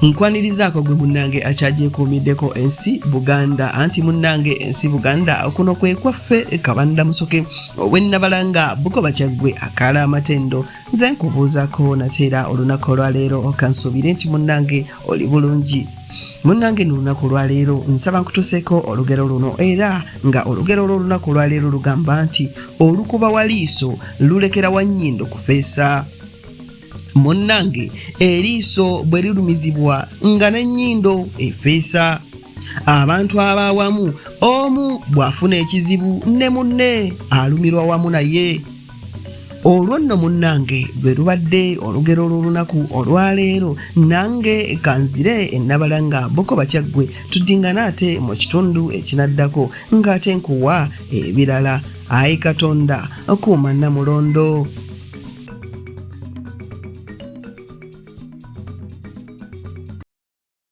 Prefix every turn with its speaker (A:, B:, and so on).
A: Nkwanirizaako gwe munnange akyagyekuumiddeko ensi Buganda, anti munnange ensi Buganda kuno kwe kwaffe Kabanda Musoke ow'e Nabalanga Bukoba Kyaggwe akaala amatendo. Nze nkubuuzaako nate era olunaku olwaleero, kansuubire nti munnange oli bulungi. Munnange, n'olunaku olwaleero nsaba nkutuseeko olugero luno, era nga olugero lw'olunaku olwaleero lugamba nti olukuba waliiso lulekera wannyindo kufeesa. Munnange, eriiso bwe lirumizibwa nga n'ennyindo efeesa. Abantu abaawamu omu bw'afuna ekizibu ne munne alumirwa wamu naye. Olwo nno munnange lwe lubadde olugero lw'olunaku olwaleero. Nange kanzire e Nabalanga Bukoba Kyaggwe, tuddingana ate mu kitundu ekinaddako ng'ate nkuwa ebirala. Ayi Katonda, kuuma Nnamulondo.